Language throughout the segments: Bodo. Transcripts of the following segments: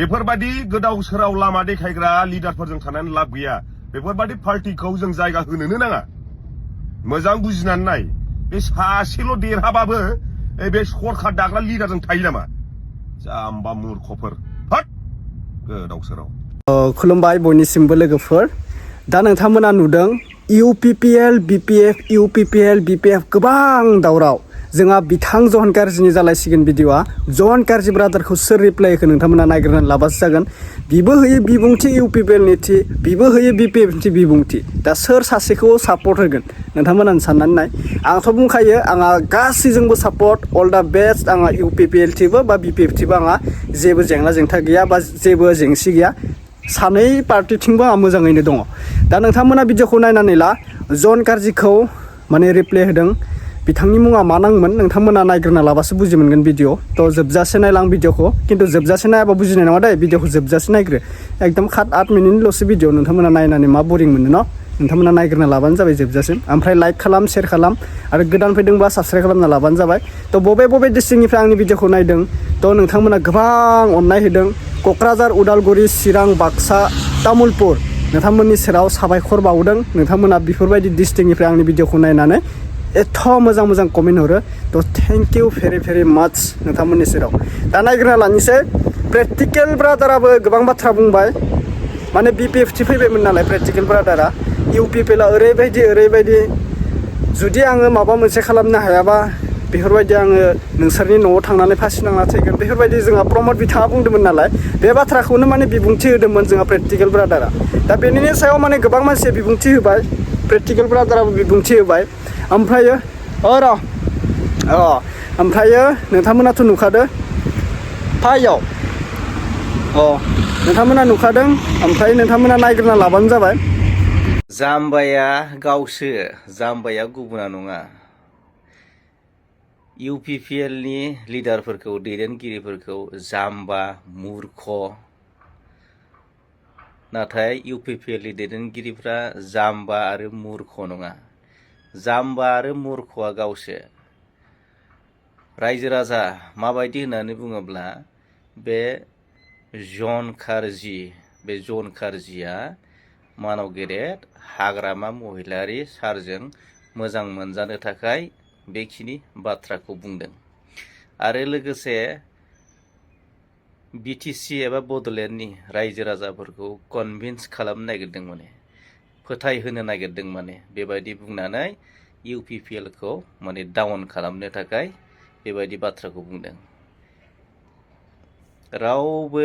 बेफोरबायदि गोदाव सोराव लामा देखायग्रा लिडारफोरजों थानानै लाब गैया बेफोरबायदि पार्टिखौ जों जायगा होनोनो नाङा मोजां बुजिनानै नाय बे सासेल' देरहाबाबो बे सरखार दाग्रा लिडारजों थायो नामा जाम्बा मूर्खफोर हट गोदाव सोराव खुलुमबाय बयनिसिमबो लोगोफोर दा नोंथांमोना नुदों UPPL BPF UPPL BPF गोबां दावराव जोंहा बिथां जन गारजिनि जालायसिगोन भिडिअआ जन गारजि ब्रादारखौ सोर रिप्लाय होखो नोंथांमोना नायग्रोनानै लाबासो जागोन बिबो होयो बिबुंथि UPPL नि थि बिबो होयो BPF नि बिबुंथि दा सोर सासेखौ सापर्ट होगोन नोंथांमोना साननानै नाय आंथ' बुंखायो आंहा गासैजोंबो सापर्ट अल दा बेस्ट आंहा UPPL थिबो बा BPF थिबो आंहा जेबो जेंना जेंथा गैया बा जेबो जेंसि गैया सानै पार्टिथिंबो आंहा मोजाङैनो दङ दा नोंथांमोना भिडिअखौ नायनानै ला जन गारजिखौ माने रिप्लाय होदों बिथांनि मुङा मा नांगौमोन नोंथांमोना नायग्रोना लाबासो बुजि मोनगोन भिडिअ थ' जोबजासे नायलां भिडिअखौ खिन्थु जोबजासे नायाबा बुजिनाय नङा दे भिडिअखौ जोबजासे नायग्रो एकदम 7-8 मिनिटनिल'सो भिडिअ नोंथांमोना नायनानै मा बरिं मोनो न नोंथांमोना नायग्रोना लाबानो जाबाय जोबजासिम ओमफ्राय लाइक खालाम शेयार खालाम आरो गोदान फैदोंबा साबस्क्राइब खालामना लाबानो जाबाय थ' बबे डिस्ट्रिक्टनिफ्राय आंनि भिडिअखौ नायदों थ' नोंथांमोना गोबां अननाय होदों क'क्राझार उदालगुरि चिरां बाक्सा तामुलपुर नोंथांमोननि सेराव साबायखर बावदों नोंथांमोना बेफोरबायदि डिस्ट्रिक्टनिफ्राय आंनि भिडिअखौ नायनानै एथ' मोजां कमेन्ट हरो थ' थेंक इउ भेरि माच नोंथांमोननि सेराव दा नायग्रोना लानोसै प्रेक्टिकेल ब्रादाराबो गोबां बाथ्रा बुंबाय माने BPF थि फैबायमोन नालाय प्रेक्टिकेल ब्रादारा UPPL ओरैबायदि जुदि आङो माबा मोनसे खालामनो हायाबा बेफोरबायदि आङो नोंसोरनि न'आव थांनानै फासि नांना थैगोन बेफोरबायदि जोंहा प्रमद बिथाङा बुंदोंमोन नालाय बे बाथ्राखौनो माने बिबुंथि होदोंमोन जोंहा प्रेक्टिकेल ब्रादारा दा बेनिनि सायाव माने गोबां मानसिया बिबुंथि होबाय प्रेक्टिकेल ब्रादाराबो बिबुंथि होबाय ओमफ्रायो ओमफ्रायो नोंथांमोनाथ' नुखादो फायाव नोंथांमोना नुखादों ओमफ्राय नोंथांमोना नायग्रोना लाबानो जाबाय जाम्बाया गावसो जाम्बाया गुबुना नङा UPPL नि लिडारफोरखौ दैदेनगिरिफोरखौ जाम्बा मूर्ख नाथाय UPPL नि दैदेनगिरिफ्रा जाम्बा आरो मूर्ख नङा जाम्बा आरो मूर्खआ गावसो रायजो राजा माबायदि होननानै बुङोब्ला बे जन खारजिया मानव गेदेर हाग्रामा महिलारि सारजों मोजां मोनजानो थाखाय बेखिनि बाथ्राखौ बुंदों आरो लोगोसे BTC एबा बड'लेण्डनि रायजो राजाफोरखौ कनभिन्स खालामनो नागिरदों माने फोथायहोनो नागिरदों माने बेबायदि बुंनानै UPPL खौ माने डाउन खालामनो थाखाय बेबायदि बाथ्राखौ बुंदों रावबो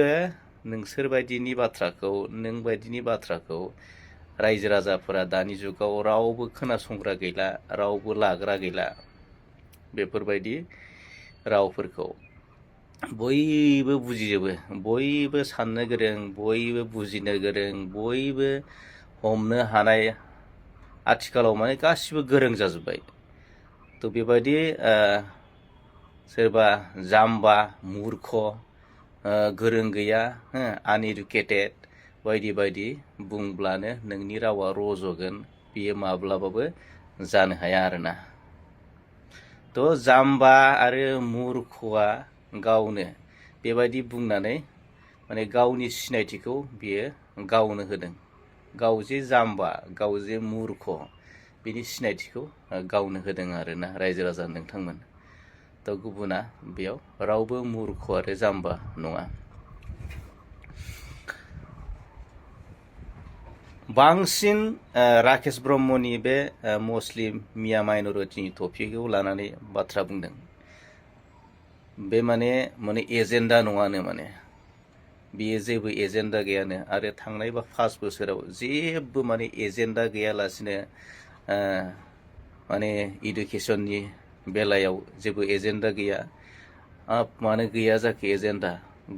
नोंसोरबायदिनि बाथ्राखौ नोंबायदिनि बाथ्राखौ रायजो राजाफोरा दानि जुगाव रावबो खोनासंग्रा गैला रावबो लाग्रा गैला बेफोरबायदि रावफोरखौ बयबो बुजिजोबो बयबो साननो गोरों बयबो बुजिनो गोरों बयबो हमनो हानाय आथिखालाव माने गासिबो गोरों जाजोब्बाय थ' बेबायदि सोरबा जाम्बा मूर्ख गोरों गैया आनइडुकेटेड बायदि बुंब्लानो नोंनि रावा रज'गोन बियो माब्लाबाबो जानो हाया आरोना थ' जाम्बा आरो मूर्खआ गावनो बेबायदि बुंनानै माने गावनि सिनायथिखौ बियो गावनो होदों गाव जे जाम्बा गाव जे मूर्ख बिनि सिनायथिखौ गावनो होदों आरोना रायजो राजा नोंथांमोन थ' गुबुना बेयाव रावबो मूर्ख आरो जाम्बा नङा बांसिन राकेश ब्रह्मनि बे मुस्लिम मिया माइनरिटिनि टपिकखौ लानानै बाथ्रा बुंदों बे माने एजेन्डा नङानो माने बेयो जेबो एजेन्डा गैयानो आरो थांनाय 5 बोसोराव जेबो माने एजेन्डा गैयालासिनो माने इडुकेसननि बेलायाव जेबो एजेन्डा गैया मानो गैया जाखो एजेन्डा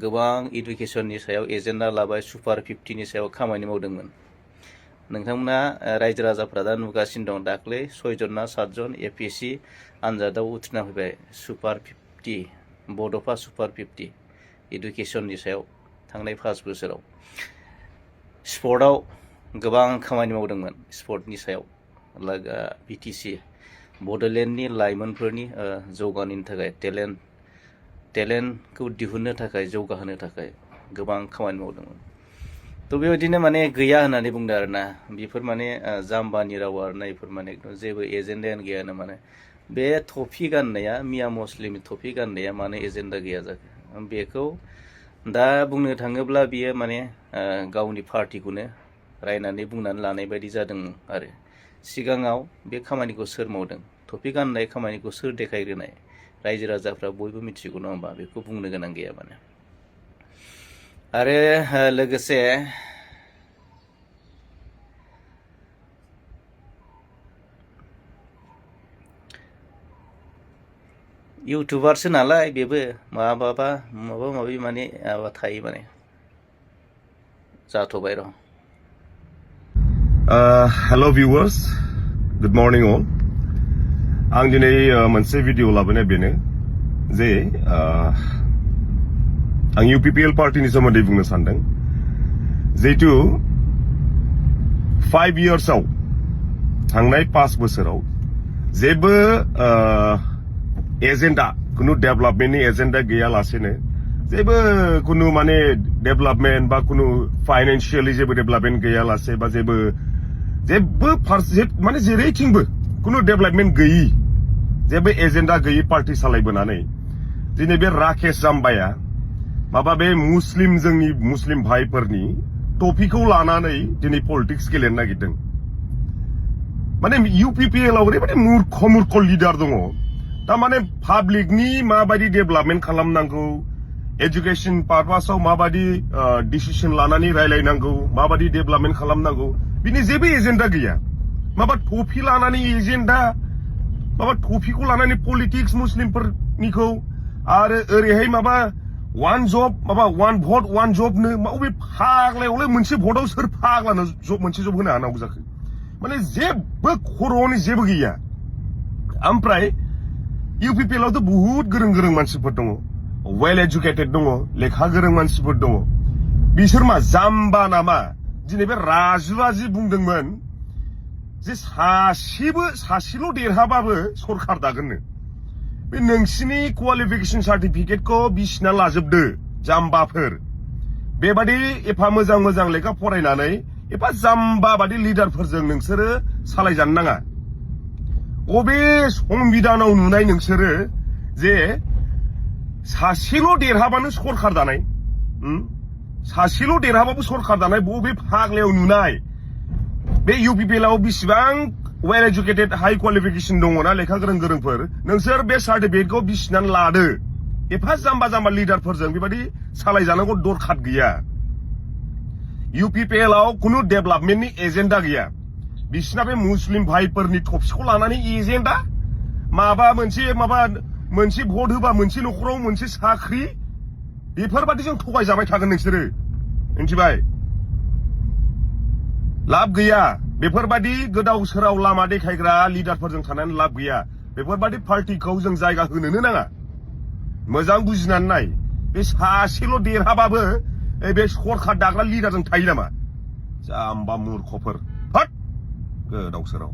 गोबां इडुकेसननि सायाव एजेन्डा लाबाय सुपार 50नि सायाव खामानि मावदोंमोन नोंथांमोना रायजो राजाफ्रा दा नुगासिनो दं दाख्लै 6 जन ना 7 जन APSC आनजादाव उथ्रिना फैबाय सुपार 50 बड'फा सुपार 50 इडुकेसननि सायाव थांनाय 5 बोसोराव स्पर्टआव गोबां खामानि मावदोंमोन स्पर्टनि सायाव BTC बड'लेण्डनि लाइमोनफोरनि जौगानायनि थाखाय टेलेन्टखौ दिहुननो थाखाय जौगाहोनो थाखाय गोबां खामानि मावदोंमोन थ' बेबायदिनो माने गैया होननानै बुंदों आरोना बेफोर माने जाम्बानि राव आरोना बेफोर माने जेबो एजेन्डायानो गैयानो माने बे टफि गाननाया मिया मुस्लिमनि टफि गाननाया मानो एजेन्डा गैया जाखो बेखौ दा बुंनो थाङोब्ला बियो माने गावनि पार्टिखौनो रायनानै बुंनानै लानाय बायदि जादों आरो सिगाङाव बे खामानिखौ सोर मावदों टफि गाननाय खामानिखौ सोर देखायग्रोनाय रायजो राजाफ्रा बयबो मिथिगौ नङा होमबा बेखौ बुंनो गोनां गैया माने आरो लोगोसे इउटुबारसो नालाय बेबो माबा माबि माने माबा थायो माने जाथ'बाय र' हेल' भिउवार्स गुड मर्निं अल आं दिनै मोनसे भिडिअ लाबोनाय बेनो जे आं UPPL पार्टिनि सोमोन्दै बुंनो सानदों जिहेतु 5 इयार्सआव थांनाय 5 बोसोराव जेबो एजेन्डा कुनु डेभेलपमेन्टनि एजेन्डा गैयालासेनो जेबो कुनु माने डेभेलपमेन्ट बा कुनु फाइनेन्शियली जेबो डेभेलपमेन्ट गैयालासे बा जेबो माने जेरैथिंबो कुनु डेभेलपमेन्ट गैयि जेबो एजेन्डा गैयि पार्टि सालायबोनानै दिनै बे राकेश जाम्बाया माबा बे जोंनि मुस्लिम भाइफोरनि टपिकखौ लानानै दिनै पलिटिक्स गेलेनो नागिरदों माने UPPL आव ओरैबायदि मूर्ख लिडार दङ तारमाने पाब्लिकनि माबायदि डेभेलपमेन्ट खालामनांगौ एजुकेशन पारपासाव माबायदि डिसिसन लानानै रायलायनांगौ माबायदि डेभेलपमेन्ट खालामनांगौ बिनि जेबो एजेन्डा गैया माबा टफि लानानै एजेन्डा माबा टफिखौ लानानै पलिटिक्स मुस्लिमफोरनिखौ आरो ओरैहाय माबा वान जब माबा वान भट वान जबनो बबे फाग्लायावलाय मोनसे भटआव सोर फाग्लानो मोनसे जब होनो हानांगौ जाखो माने जेबो खर'नि जेबो गैया ओमफ्राय UPPL आवथ' बुहुत गोरों मानसिफोर दङ वेल एजुकेटेड दङ लेखा गोरों मानसिफोर दङ बिसोर मा जाम्बा नामा दिनै बे राजुआ जि बुंदोंमोन जे सासेल' देरहाबाबो सरखार दागोननो बे नोंसिनि क्वालिफिकेसन सार्टिफिकेटखौ बिसिना लाजोबदो जाम्बाफोर बेबादि एफा मोजां लेखा फरायनानै एफा जाम्बा बादि लिडारफोरजों नोंसोरो सालायजानो नाङा अबे संबिधानाव नुनाय नोंसोरो जे सासेल' देरहाबानो सरखार दानाय सासेल' देरहाबाबो सरखार दानाय बबे फाग्लायाव नुनाय बे UPPL आव बिसिबां वेल एजुकेटेड हाई क्वालिफिकेसन दङना लेखा गोरोंफोर नोंसोर बे सार्टिफिकेटखौ बिसिनानै लादो एफा जाम्बा लिडारफोरजों बेबादि सालायजानांगौ दरखार गैया UPPL आव कुनु डेभेलपमेन्टनि एजेन्डा गैया बिसिना बे मुस्लिम भाइफोरनि टपिकखौ लानानै एजेन्डा माबा मोनसे भट होबा मोनसे न'खराव मोनसे साख्रि बेफोरबादिजों थगायजाबाय थागोन नोंसोरो मिन्थिबाय लाब गैया बेफोरबादि गोदाव सोराव लामा देखायग्रा लिडारफोरजों थानानै लाब गैया बेफोरबादि पार्टिखौ जों जायगा होनोनो नाङा मोजां बुजिनानै नाय बे सासेल' देरहाबाबो बे सरखार दाग्रा लिडारजों थायो नामा जाम्बा मूर्खफोर हट गोदाव सोराव